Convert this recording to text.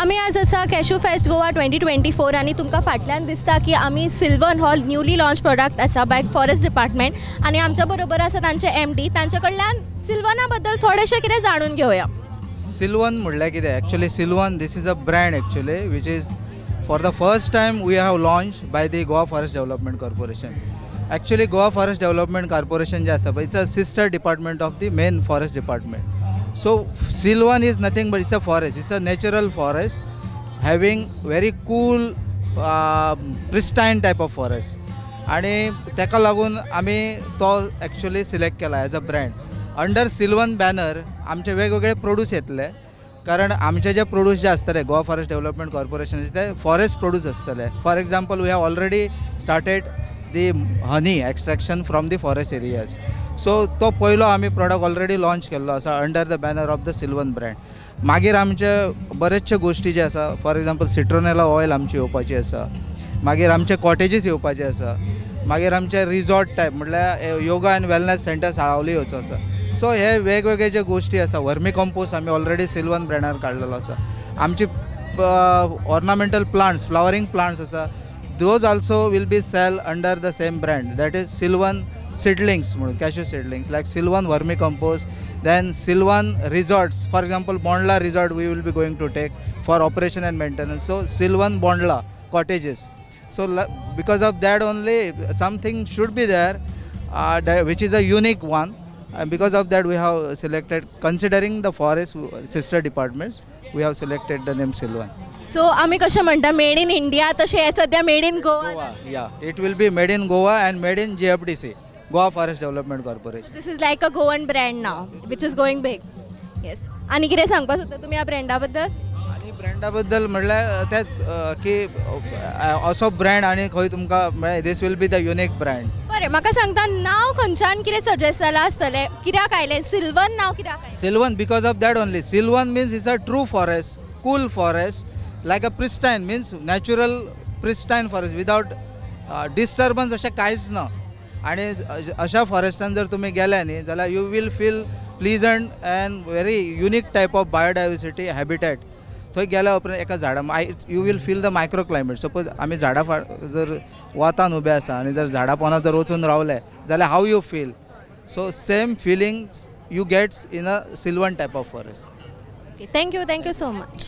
आमी आज आसा कॅशू फेस्ट गोवा 2024 आनी तुमकां फाटल्यान दिसता की आमी सिल्वन हो न्यूली लॉन्च प्रोडक्ट आसा बाय फॉरेस्ट डिपार्टमेंट आनी आमच्या बरोबर आसा तांचे एमडी. तांचे कडल्यान सिल्वना बद्दल थोडेशें कितें जाणून घेवया. सिल्वन म्हणल्यार कितें? Actually Silvan, this is a brand actually, which is for the first time we have launch by the Goa Forest Development Corporation. Actually Goa Forest Development Corporation जें आसा पळय, it's a sister department of the main forest department. So Silvan is nothing but it's a forest, it's a natural forest having very cool, pristine type of forest. आनी ताका लागून आमी तो actually select केला as a brand. Under Silvan banner आमचे वेगवेगळे produce येतले, कारण आमचे जे प्रोड्यूस जे आसतले गोवा फॉरेस्ट डेव्हलपमेंट कॉर्पोरेशनाचे ते फॉरेस्ट प्रोड्यूस आसतले. For example, we have already started the honey extraction from the forest areas. So तो पयलो आमी प्रोडक्ट ऑलरेडी लॉन्च केल्लो आसा under the banner of the Silvan brand. मागीर आमचे बरेचशे गोश्टी जे आसा, फॉर एग्जाम्पल सिट्रोनेला ऑयल आमची येवपाची आसा, मागीर आमचे कॉटेजीस येवपाचे आसा, मागीर आमचे रिजॉर्ट टायप म्हटल्यार yoga and wellness centre Salaulim येवचो आसा. सो हे वेगवेगळे जे गोश्टी आसा, वर्मी कंपोस्ट आमी ऑलरेडी सिल्वन ब्रँडार काडलेलो आसा. आमची ऑर्नामेंटल प्लांट्स, फ्लावरींग प्लांट्स आसा, those also will be sell under the same brand, that is Silvan seedlings म्हणून, cashew seedlings like Silvan vermi compost, then Silvan resorts. For example, Bondla resort we will be going to take for operation and maintenance. So Silvan Bondla cottages. So because of that only something should be there, which is a unique one, and because of that we have selected, considering the forest sister departments, we have selected the name Silvan. So आमी कशें म्हणटा made in India, तशें हें सद्या made in Goa. Goa, yeah, it will be made in Goa and made in GFDC, Goa Forest Development Corporation. This is like a Goan brand now which is going big. Yes, आनी कितें सांगपाक सोदता तुमी ह्या ब्रँडा बद्दल? आनी ब्रँडा बद्दल म्हणल्यार तेंच की असो ब्रँड आनी खंय तुमकां म्हळ्यार this will be the unique brand. बरें, म्हाका सांगता नांव खंयच्यान कितें सजेस्ट जालां आसतलें, कित्याक आयलें सिल्वन नांव, कित्याक आयलें? Silvan because of that only. Silvan means it's a true forest, cool forest, like a pristine, means natural pristine forest without disturbance, अशें कांयच ना. आनी अशा फॉरेस्टान जर तुमी गेले न्ही जाल्यार you will feel pleasant and very unique type of biodiversity habitat. थंय गेल्या उपरांत एका झाडा you will feel the micro climate. Suppose आमी झाडां जर वतान उबे आसा आनी जर झाडां पोंदा जर वचून रावले जाल्यार how you feel, so same feelings you gets in a Silvan type of forest. Okay, thank you, thank you so much.